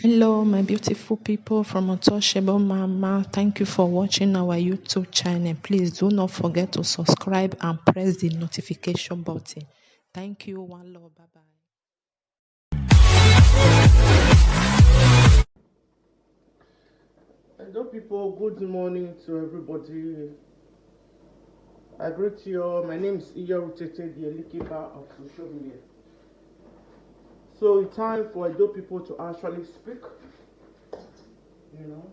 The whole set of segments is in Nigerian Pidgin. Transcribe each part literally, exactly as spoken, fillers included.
Hello, my beautiful people from Untouchable Mama. Thank you for watching our YouTube channel. Please do not forget to subscribe and press the notification button. Thank you. One love. Bye bye. Hello, people. Good morning to everybody. I greet you all. My name is Iya Utete, the Elikiba of social media. So it's time for Edo people to actually speak. You know,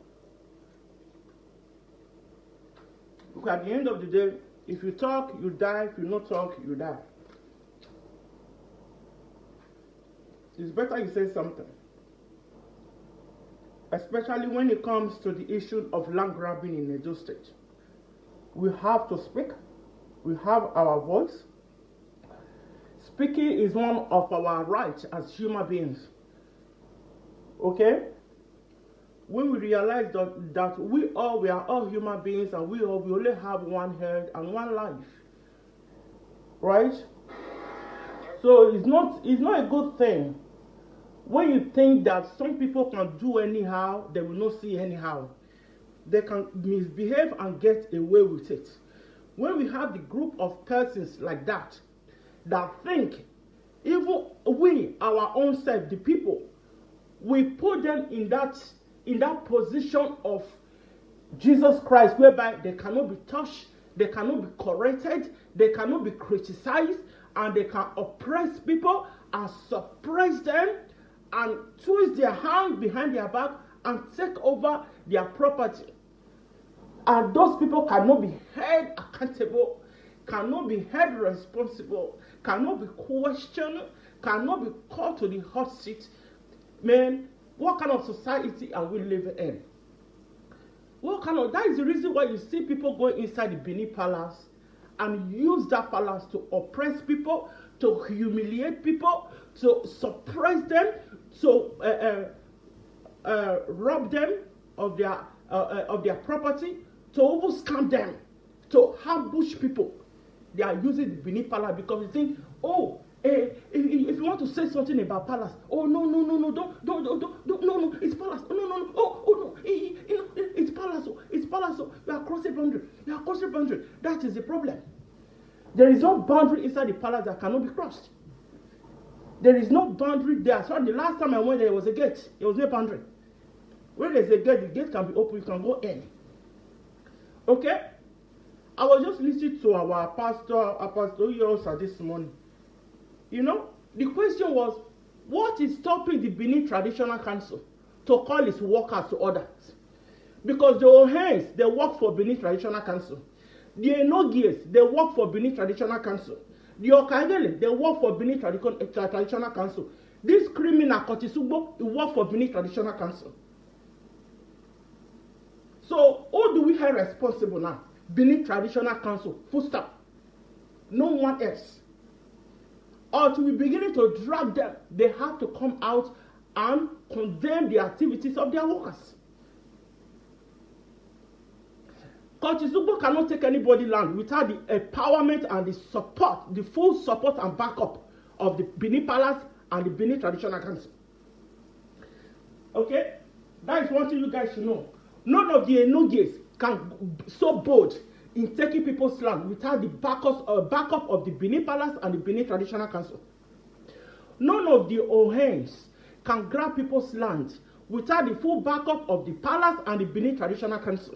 look, at the end of the day, if you talk, you die. If you not talk, you die. It's better you say something, especially when it comes to the issue of land grabbing in Edo State. We have to speak. We have our voice. Speaking is one of our rights as human beings. Okay? When we realize that, that we all, we are all human beings, and we all, we only have one head and one life. Right? So it's not, it's not a good thing when you think that some people can do anyhow, they will not see anyhow. They can misbehave and get away with it. When we have the group of persons like that, that think, even we, our own self, the people, we put them in that, in that position of Jesus Christ, whereby they cannot be touched, they cannot be corrected, they cannot be criticized, and they can oppress people and suppress them and twist their hand behind their back and take over their property. And those people cannot be held accountable, cannot be held responsible, cannot be questioned, cannot be called to the hot seat. Man, what kind of society are we living in? What kind of, that is the reason why you see people going inside the Benin Palace and use that palace to oppress people, to humiliate people, to suppress them, to uh, uh, uh, rob them of their uh, uh, of their property, to even scam them, to ambush people. They are using the Benin Palace because they think, oh, eh, if, if you want to say something about palace, oh no, no, no, no, don't, don't, don't, don't, don't, no, no, it's palace. Oh, no, no, no, oh, oh no, eh, eh, you know, eh, it's palace. Oh, it's palace. Oh, you are crossing boundary. You are crossing boundary. That is the problem. There is no boundary inside the palace that cannot be crossed. There is no boundary there. So the last time I went there, it was a gate. It was no boundary. Where there's a gate, the gate can be open. You can go in. Okay? I was just listening to our pastor, our pastor Yosa this morning. You know, the question was, what is stopping the Benin Traditional Council to call its workers to orders? Because the Ohens, they work for Benin Traditional Council. The Enogies, they work for Benin Traditional Council. The Okagele, they work for Benin Tradicon- Tra- Traditional Council. This criminal Kotisugbo, he work for Benin Traditional Council. So who do we have responsible now? Benin Traditional Council, full stop. No one else. Until we begin to drag them, they have to come out and condemn the activities of their workers. Kotisugbo cannot take anybody land without the empowerment and the support, the full support and backup of the Benin Palace and the Benin Traditional Council. Okay? That is one thing you guys should know. None of the Enogies can be so bold in taking people's land without the backup, uh, backup of the Benin Palace and the Benin Traditional Council. None of the Ohens can grab people's land without the full backup of the palace and the Benin Traditional Council.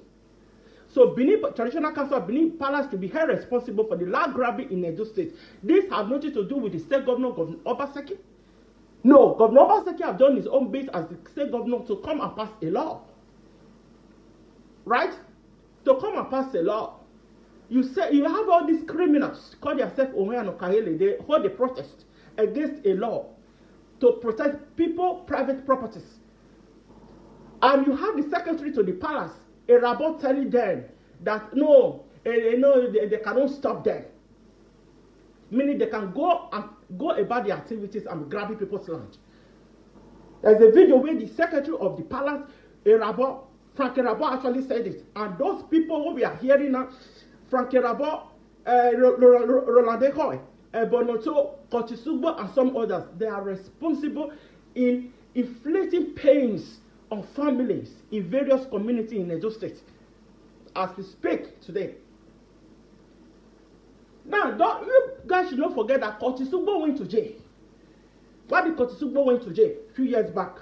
So Benin Traditional Council of Benin Palace to be held responsible for the land grabbing in Edo State. This has nothing to do with the state governor, Governor Obaseki. No, Governor Obaseki have done his own bit as the state governor to come and pass a law. Right? To come and pass a law. You say you have all these criminals call themselves Ohen and Okayele. They hold a protest against a law to protect people private properties. And you have the secretary to the palace, Erabo, telling them that no, eh, eh, no, they, they cannot stop them. Meaning they can go and go about their activities and be grabbing people's land. There's a video where the secretary of the palace, Erabo, Frank Erabo actually said it. And those people who we are hearing now, Frank Erabo, uh, Roland Decoy, uh, Bonoto, Kotisugbo, and some others, they are responsible in inflicting pains on families in various communities in Edo State as we speak today. Now, don't, you guys should not forget that Kotisugbo went to jail. Why did Kotisugbo went to jail a few years back?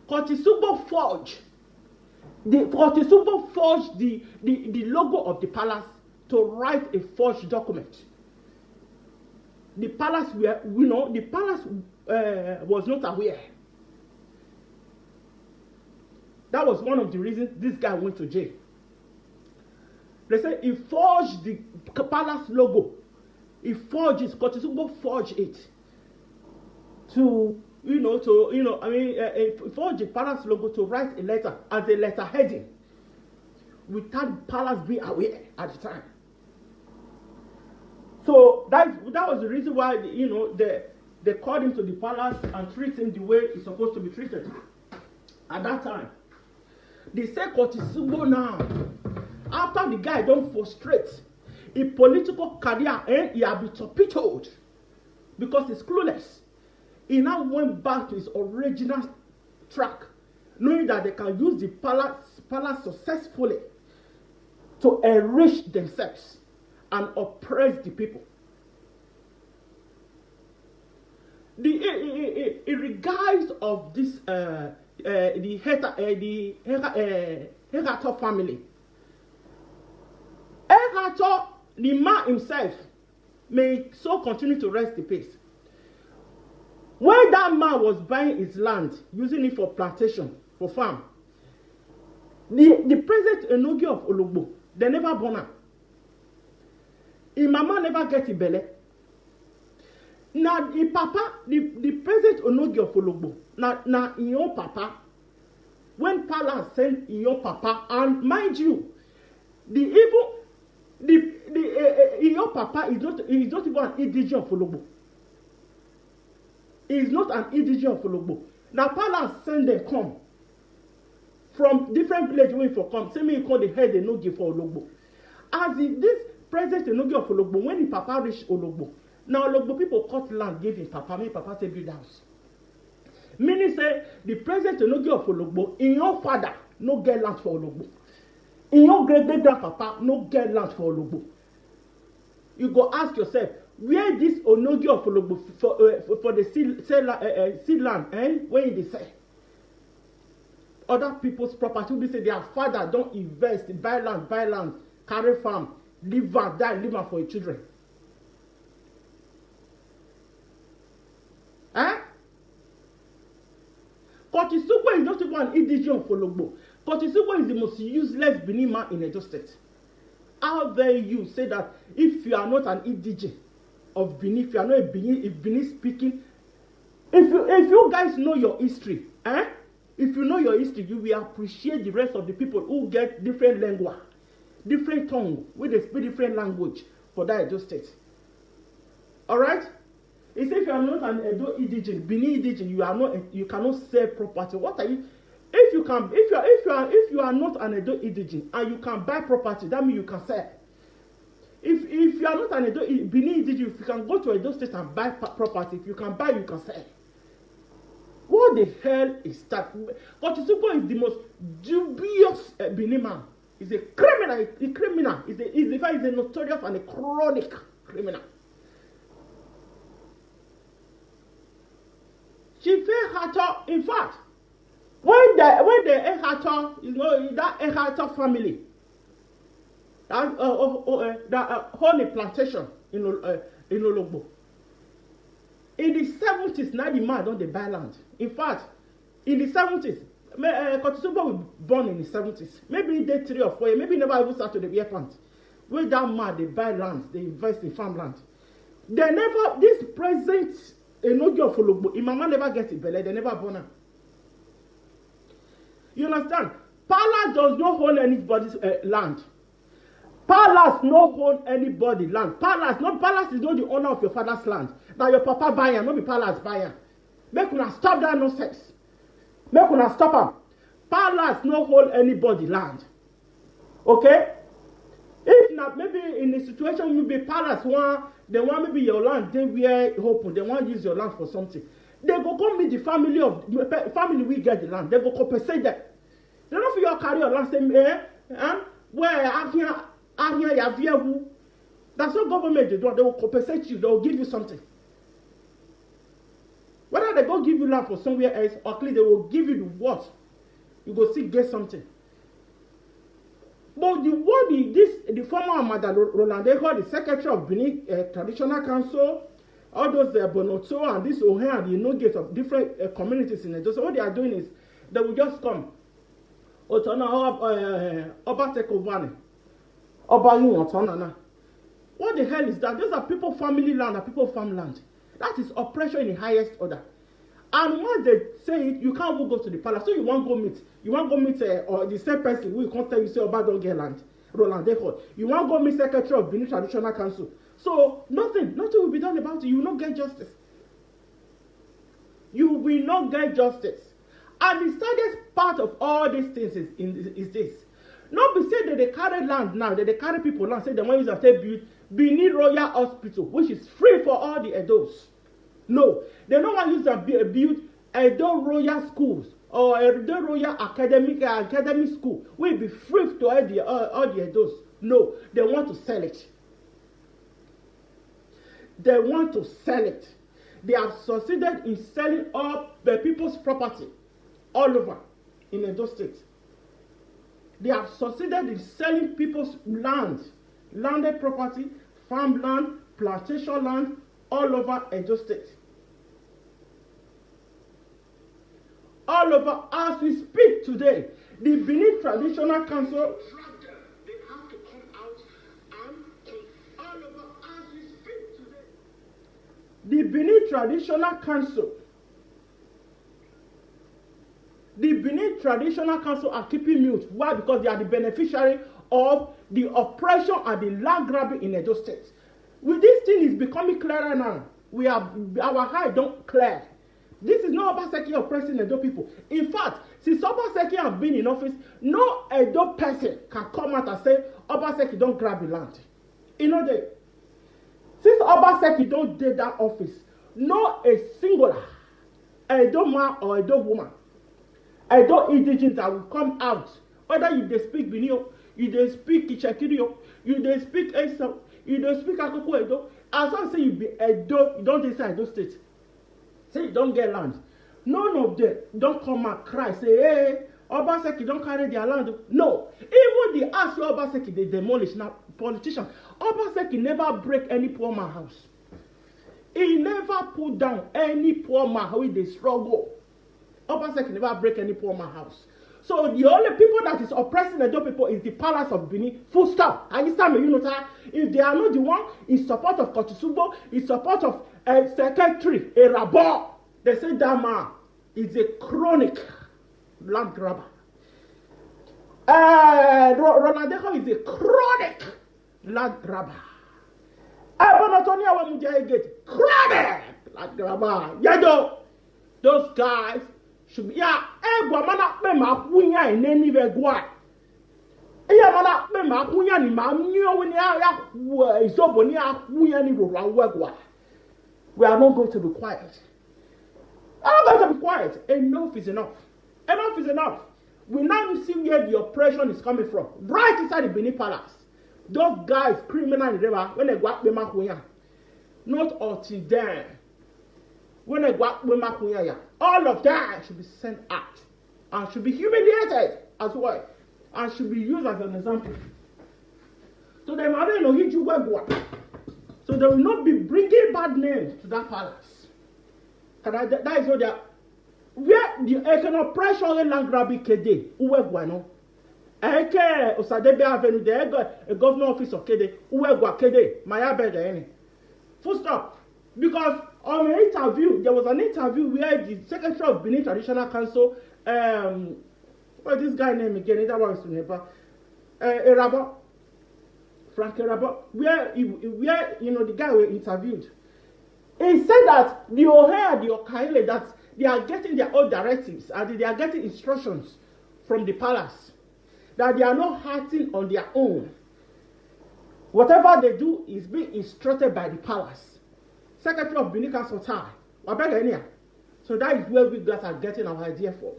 Kotisugbo forged the Kotisugbo forged the, the, the logo of the palace to write a forged document. The palace were, you know, the palace uh, was not aware. That was one of the reasons this guy went to jail. They say he forged the palace logo. He forged it. Kotisugbo forged it to, you know, to, you know, I mean, uh, uh, forged the palace logo to write a letter as a letter heading without palace being aware at the time. So that, that was the reason why, you know, they, they called him to the palace and treat him the way he's supposed to be treated at that time. They say Kotisugbo now, after the guy don't frustrate, a political career, eh, he had been torpedoed because he's clueless. He now went back to his original track, knowing that they can use the palace, palace successfully to enrich themselves and oppress the people. The, in, in, in, in regards of this, uh, uh, the Heta, uh, the Heta, uh, Hetato family, Hetato, the man himself, may so continue to rest in peace. When that man was buying his land, using it for plantation, for farm, the, the present Enogi of Ologbo, they never born am. Im mama never get im belle. Na im papa, the, the present Onogi of Ologbo, na, na im own papa. When palace send im own papa, and mind you, the even the the uh, uh, im own papa is not is not even an indigene of Ologbo. He is not an indigene of Ologbo. Na palace send them come from different village wey for come say make you come dey head Enogi for Ologbo. As the, this present Enogi of Ologbo, when the papa reach Ologbo, na Ologbo people cut land give him papa, make papa take build house. Meaning say the present Enogi of Ologbo, in your father no get land for Ologbo. In your great great grandpapa no get land for Ologbo. You go ask yourself, where this Onogi of Ologbo for, uh, for, for the sea, sell, uh, uh, sea land, eh? When they sell other people's property, we say their father don't invest, buy land, buy land, carry farm, leave am, die, leave am for your children. Eh? Kotisugbo is not even an indigene of Ologbo. Kotisugbo is the most useless Benin man in Edo State. How dare you say that if you are not an indigene of Benin, if you are not a Benin, if Benin speaking, if you if you guys know your history, eh? If you know your history, you will appreciate the rest of the people who get different lingua, different tongue, where they speak different language for that Edo State. All right? He said, if you are not an Edo indigene, Benin indigene, you are not, you cannot sell property. What are you? If you can, if you are, if you are, if you are not an Edo indigene and you can buy property, that means you can sell. If if you are not an Edo Benin indigene, if you can go to Edo State and buy property, if you can buy, you can sell. What the hell is that? Kotisugbo is the most dubious uh, Benin man. He's a criminal. He's a criminal. He's a, he's a, he's a notorious and a chronic criminal. She failed her talk. In fact, when the when the Ehato, you know, that Ehato family, that uh, oh, oh, uh, that uh, holy plantation in uh, in Ologbo, in the seventies, now the man don't they buy land. In fact, in the seventies, uh, Kotisugbo was born in the seventies. Maybe they three or four years, maybe never even start to the beer plant. Where that man they buy land, they invest in farmland. They never this present Enogi of Ologbo, in mama never get it, but they never born her. You understand? Palace does not hold anybody's uh, land. Palace no hold anybody land. Palace, no palace is not the owner of your father's land. Now your papa buy am, no be palace buy am. Make una stop that nonsense. Make una stop am. Palace no hold anybody land. Okay? If not, maybe in a situation you be palace one, they want maybe your land they where open, they want use your land for something. They go come meet the family of the pe- family we get the land. They go compensate them. They don't feel carry your land, say, eh, eh, where I hear, I hear, you hear who. That's what government they do. They will compensate you. They will give you something. Whether they go give you land for somewhere else, or at least they will give you the what, you go still get something. But the what the this the former Amada Ro- Roland, they call the secretary of Benin uh, Traditional Council, all those uh, Bonoto and this Ohe and the no gates of different uh, communities in Edo. So what they are doing is they will just come. Otona, uh, Oba take over. Oba Yin Otona now. What the hell is that? Those are people family land and people farmland. That is oppression in the highest order. And once they say it, you can't even go to the palace. So you won't go meet. You won't go meet uh, or the same person who can't tell you say Oba don't get land. Roland Dehol. You won't go meet secretary of Benin Traditional Council. So nothing, nothing will be done about it. You will not get justice. You will not get justice. And the saddest part of all these things is, in, is this. Not be say that they carry land now, that they carry people land, say they want use and take build Benin Royal Hospital, which is free for all the Edos. No, they don't want use and build, build Edo Royal Schools or Edo Royal Academic uh, Academy School will be free to all the uh, all the Edos. No, they want to sell it. They want to sell it. They have succeeded in selling all the people's property all over in Edo State. They have succeeded in selling people's land, landed property, farmland, plantation land all over Edo State. All over as we speak today, the Benin Traditional Council. The Benin Traditional Council. The Benin Traditional Council are keeping mute. Why? Because they are the beneficiary of the oppression and the land grabbing in Edo State. With this thing is becoming clearer now. We are our eye don't clear. This is not Obaseki oppressing Edo people. In fact, since Obaseki have been in office, no Edo person can come out and say Obaseki don't grab the land. You know they since Obaseki don't did that office, no a singular Edo man or Edo woman, Edo indigenous that will come out. Whether you they speak Binio, you they speak Kichakiri, you they speak Eso, you they speak Akoko Edo. As I say you be Edo, you don't decide Edo State. Say you don't get land. None of them don't come and cry, say, hey, Obaseki don't carry their land. No. Even the house where Obaseki they demolish now, politician. Obaseki never break any poor man house. He never put down any poor man who they struggle. Obaseki never break any poor man house. So the only people that is oppressing the Edo people is the palace of Benin. Full stop. Are you understand me? You know that if they are not the one in support of Kotisugbo, in support of uh, secretary Erabo, they say that man is a chronic land grabber. Uh, Ronaldo is a chronic land grabber. Ebonotonia wa mujahid gate chronic land grabber. Yado, those guys should be ya egwa mana pe ma kunya in any way gwa. Iya mana pe ma kunya ni ma nyo ni ya ya izobo ni ya kunya ni ro wa gwa. We are not going to be quiet. I'm not going to be quiet. Enough is enough. Enough is enough. We now see where the oppression is coming from. Right inside the Benin Palace. Those guys, criminal in the river, when they go up the Makuya, not until then, when they go up the Makuya, all of them should be sent out and should be humiliated as well and should be used as an example. So they might not hit you well. So they will not be bringing bad names to that palace. That is what they are. Where the economic pressure on land grabbing Kede, who were guano. Eke Osadebe Avenue, the governor office of Kede, who were gua Kede, my bed any. Full stop. Because on an interview, there was an interview where the secretary of Benin Traditional Council, um, what is this guy name again? That one is Neba. Uh, Erabo. Frank Erabo, where he, where you know the guy we interviewed, he said that the Ohe and the Okaile that they are getting their own directives and they are getting instructions from the palace, that they are not acting on their own. Whatever they do is being instructed by the palace. Secretary of Benin Council Tai, Wabega Enia. So that is where we guys are getting our idea from.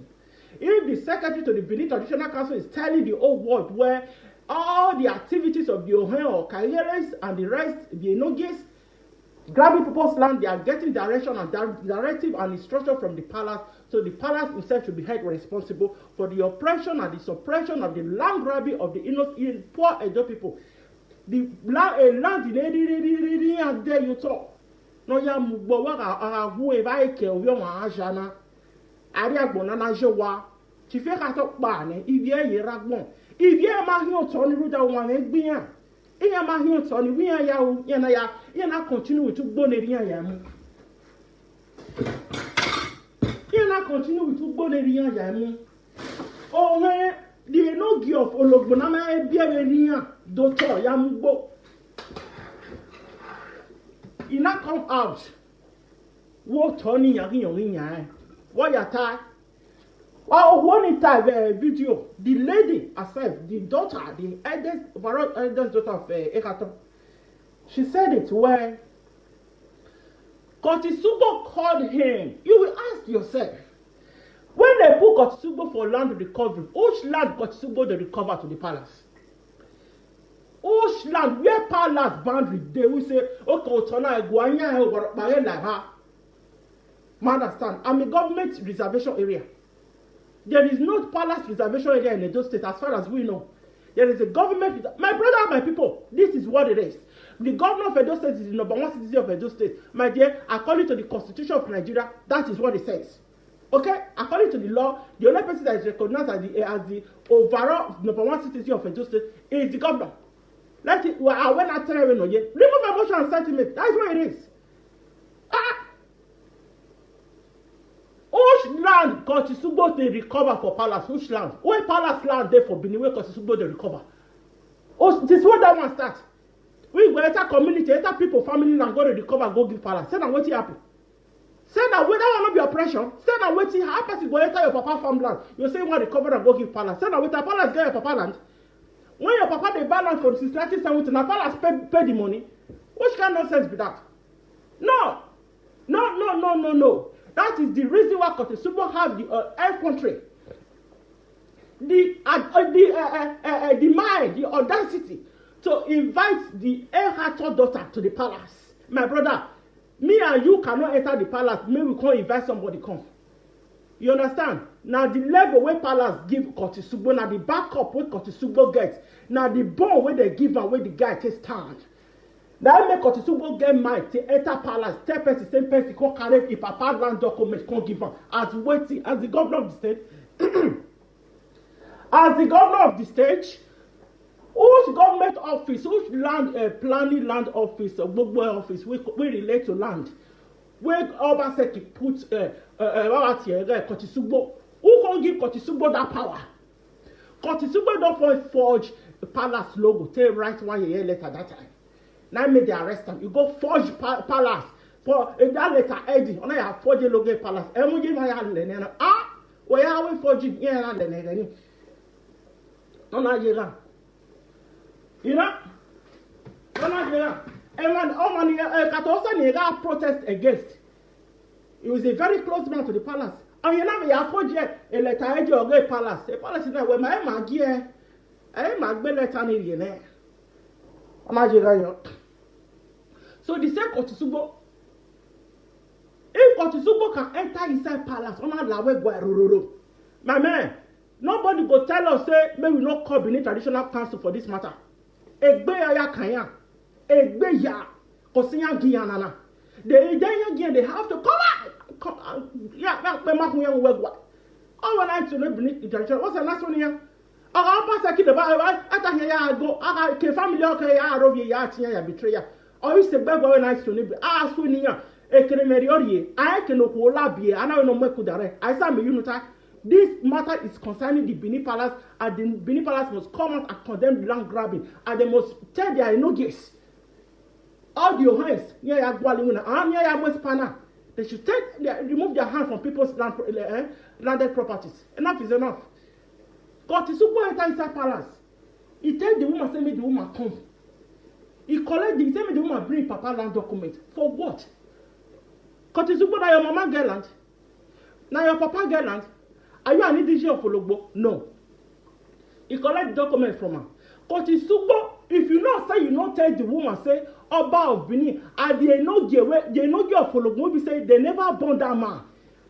If the secretary to the Benin Traditional Council is telling the whole world where all the activities of the Ohen or Kayeres and the rest, the Enogis, grabbing people's land, they are getting direction and di- directive and instruction from the palace. So the palace himself should be held responsible for the oppression and the suppression of the land grabbing of the innocent poor Edo people. The land, a land in any and there you talk. No ya mugbo wa ga aga hu e ba eke ovi ọmọ ajana. Ari agbon na na je wa. Ti fe ka to pa ne ibi e ye ragbon. Ibi e ma hin oto ni ruda wa ne gbin ya. Iya ma hin oto ni wi ya ya o. Ya na ya. Ya na continue with ugbo ne ri ya ya mu. Ya na continue with ugbo ne ri ya ya mu. O he the no give of ologbo na ma e bi e ri ya do to ya mu gbo. E na come out. Wo to ni ya ri yan ri yan e. Wo ya ta. Wa wo ni ta ve video. The lady herself, the daughter, the eldest, overall eldest daughter of uh, Ekato. She said it well. Kotisubo called him. You will ask yourself, when they put Kotisubo for land recovery, which land Kotisubo they recover to the palace? Which land where palace boundary they will say, okay, Otona Eguanya Warapare Lava. Ma understand? I'm a government reservation area. There is no palace reservation area in Edo State as far as we know. There is a government. My brother, my people, this is what it is. The governor of Edo State is the number one citizen of Edo State. My dear, according to the constitution of Nigeria, that is what it says. Okay? According to the law, the only person that is recognized as the, as the overall number one citizen of Edo State is the governor. Let it, well, I went out there, no, yeah. Remove emotion and sentiment. That's what it is. Ah! Which land Kotisugbo dey recover for palace? Which land? Where palace land dey for Benin where Kotisugbo dey recover? Oh, this is what that one start. We go enter community, enter people, family land, go dey recover, go give palace. Say na wetin happen. Say na whether one no be oppression. Say na wetin how person go enter your papa farmland. You say you wan recover and go give palace. Say na wetin palace get your papa land. When your papa dey buy land for since nineteen seventy, na palace pay pay the money. Which kind nonsense be that? No, no, no, no, no, no. That is the reason why Kotisugbo have the uh, infantry, the uh, uh, the uh, uh, uh, uh, the mind, the audacity to invite the Ehato daughter to the palace. My brother, me and you cannot enter the palace. May we come invite somebody come. You understand? Now the level where palace give Kotisugbo, now the backup where Kotisugbo get, now the bond where they give and where the guy take stand. Na im make Otisugbo get mind to enter palace, tell person say person come carry im papa land document come give am as wetin as the governor of the state. As the governor of the state, which government office, which land uh, planning land office, uh, gbogbo office wey wey relate to land wey Obaseki put uh, uh, uh, Babati uh, Kotisugbo, who come give Kotisugbo that power? Kotisugbo don forge palace logo take write one yeye letter that time. Na im make dem arrest am. You go forge pa palace for eh, that letter Eddie. Una ya forge logo palace. Emu je ma ya le ne na. Ah, we ya we forge ye na le ne ni. Ona ye ga. You know? Ona ye ga. E man, o man ye e ka to sa ni ga protest against. He was a very close man to the palace. And you know, you forge a letter Eddie or a palace. A palace is not where my man gear. I am a big letter in the name. Ona ye ga yo. So the same Kotisugbo, if Kotisugbo can enter inside palace, ona lawe gwa rororo. My man, nobody go tell us say may we not call Benin traditional council for this matter. Egbe aya kanya, egbe ya, kosinya giya nana. They they ya giya they have to come out. Come, uh, yeah, that be ma kuya we gwa. Oh, when I to Benin traditional, what's the last one here? Aga pasa ki da ba ata he ya go aga ke family o ke ya ro bi ya tin ya betrayer. O yi se gbagba we na so ni bi a so ni ya e kere meri ori e a ke no ko la bi e ana no me ku dare. I say me you know ta this matter is concerning the Benin Palace and the Benin Palace must come out and condemn land grabbing and they must tell their enogies. All the hands near ya gwali una and near ya west pana. They should take their, remove their hand from people's land, eh, landed properties. Enough is enough. God is super enter inside palace. He tell the woman say make the woman come. He collect the he tell me the woman bring papa land document for what? Kotisugbo na your mama get land. Na your papa get land? Are you an indigenous of Ologbo? No. He collect document from am. Kotisugbo, if you know say you no tell the woman say Oba of Benin and the Enogie wey, the Enogie of Ologbo wey be say they never born that man,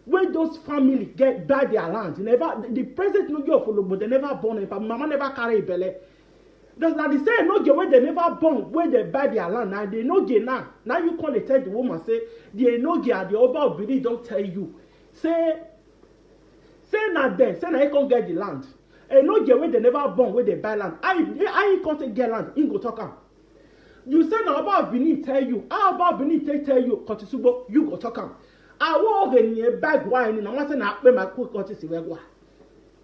wey those family get buy their land, never, the present Enogie of Ologbo, they never born him, mama never carry belle. Those na the same Enogie wey they never born, wey they buy their land, na the Enogie now. Now you come dey tell the woman say the Enogie and the Oba of Benin don tell you say, say na dem, say na he come get the land. Enogie wey they never born, wey they buy land. How he, how he come take get land? He go talk am. You say na Oba of Benin tell you. How Oba of Benin take tell you? Kotisugbo, you go talk am. Awo oge ni e bag wine na wan say na akpe ma ku kotisi we gwa.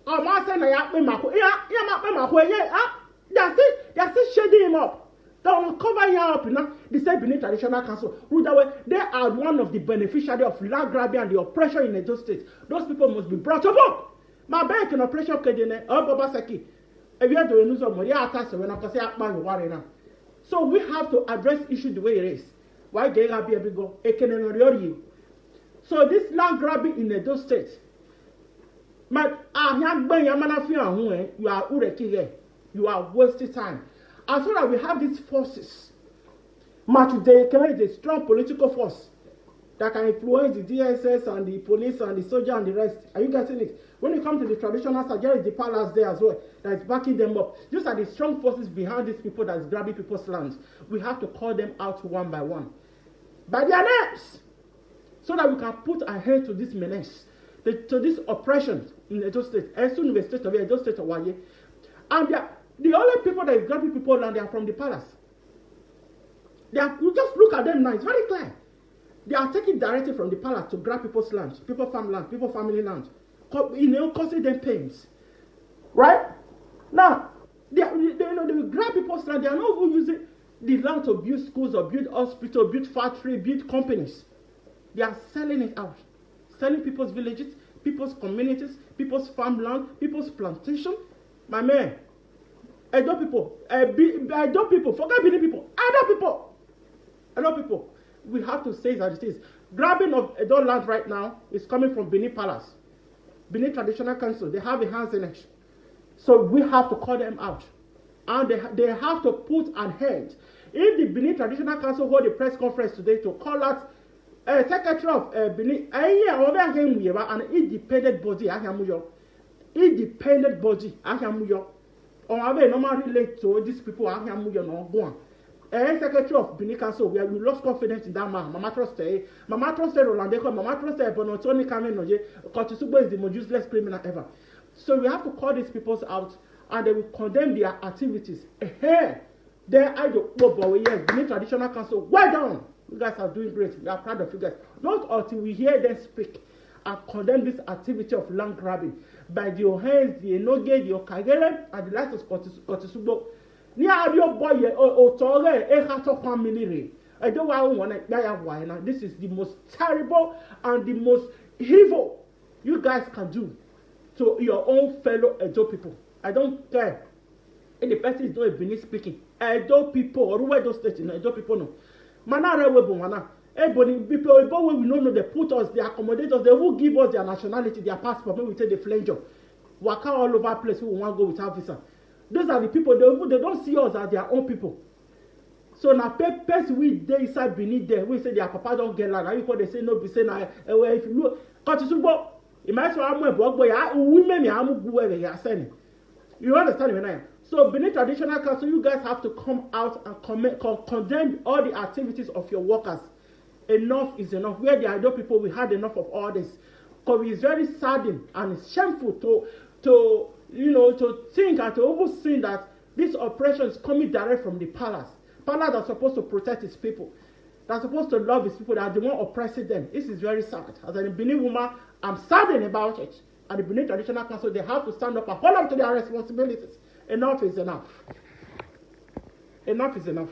Omo say na ya akpe ma ku. Ya, ya ma akpe ma ku. Yeah, ah, they are still, they are still shading him up. They will cover him up now. They say Benin Traditional Council, who that way, they are one of the beneficiary of land grabbing and the oppression in Edo State. Those people must be brought to book. My bank in operation Kedene, or Baba Seki. If you are doing news of Maria Atas, when I say Akpa, you worry now. So we have to address issue the way it is. Why gay Rabbi Abigo? Ekene Moriori. So this land grabbing in Edo State, my, ah, young boy, Yamana Fia, eh, you are Ureki here. You are wasting time. As soon as we have these forces, Matthew Deyekeme is a strong political force that can influence the D S S and the police and the soldier and the rest. Are you getting it? When it comes to the traditional side, there is the palace there as well that is backing them up. These are the strong forces behind these people that is grabbing people's land. We have to call them out one by one, by their names, so that we can put an end to this menace, the, to this oppression in Edo State. As soon as the state of Edo State of Waye, and they are, the only people that is grabbing people land, they are from the palace. They are, you just look at them now, it's very clear. They are taking directly from the palace to grab people's land, people farmland, people family land. Co-, you know, causing them pains. Right? Now, they, are- they, you know, they will grab people's land. They are not even using the land to build schools or build hospital, build factory, build companies. They are selling it out. Selling people's villages, people's communities, people's farmland, people's plantation. My man, Edo people, uh, Edo people, forget Benin people, Edo people, Edo people. We have to say it as it is. Grabbing of Edo land right now is coming from Benin Palace, Benin Traditional Council. They have a hands in it. So we have to call them out. And they, they have to put an end. If the Benin Traditional Council hold a press conference today to call out a secretary of uh, Benin, eh, yeah, over him, an independent body, Ahiamuyo. Independent body, Ahiamuyo. Or have a normal relate to these people, Ahiamuyo, no go on. Eh, secretary of Benin Council, we, we lost confidence in that man. Mama trust eh. Mama trust eh, Rolande, Mama trust eh, Bonotoni Kamenoje. Kotisugbo is the most useless criminal ever. So we have to call these people out and they will condemn their activities. Eh, eh. Then I do, oh boy, yes, Benin Traditional Council, well done. You guys are doing great. We are proud of you guys. Not until we hear them speak and condemn this activity of land grabbing by the Ohens, the Enoge, the Okagere, and the likes of Kotis- Kotisugbo. Ni abi o boy ye o o tore e ha to family re. I don't want one ya ya why now. This is the most terrible and the most evil you guys can do to your own fellow Edo people. I don't care if the person is not a Benin speaking. Edo people, or Edo State, you know, Edo people no. Manare we bo mana. Ebony people, Ebo wey we no know, they put us, they accommodate us, they will give us their nationality, their passport, make we take the flenjo. Waka all over place, we wan go without visa. Those are the people, they, even, they don't see us as their own people. So na pe- person we dey inside Benin there, we say their papa don get land. How you call they say no be say na, eh, well, if you look, Kotisugbo, it might say I'm a boy, women, I'm a good way, they are sending. You understand me now? So Benin Traditional Council, you guys have to come out and comment, con- condemn all the activities of your workers. Enough is enough. Where the Edo people, we had enough of all this. Because it's very saddening and it's shameful to, to you know, to think and to even see that this oppression is coming direct from the palace. Palace that's supposed to protect its people, that's supposed to love its people, that's the one oppressing them. This is very sad. As a Benin woman, I'm saddened about it. And the Benin Traditional Council, they have to stand up and hold up to their responsibilities. Enough is enough. Enough is enough.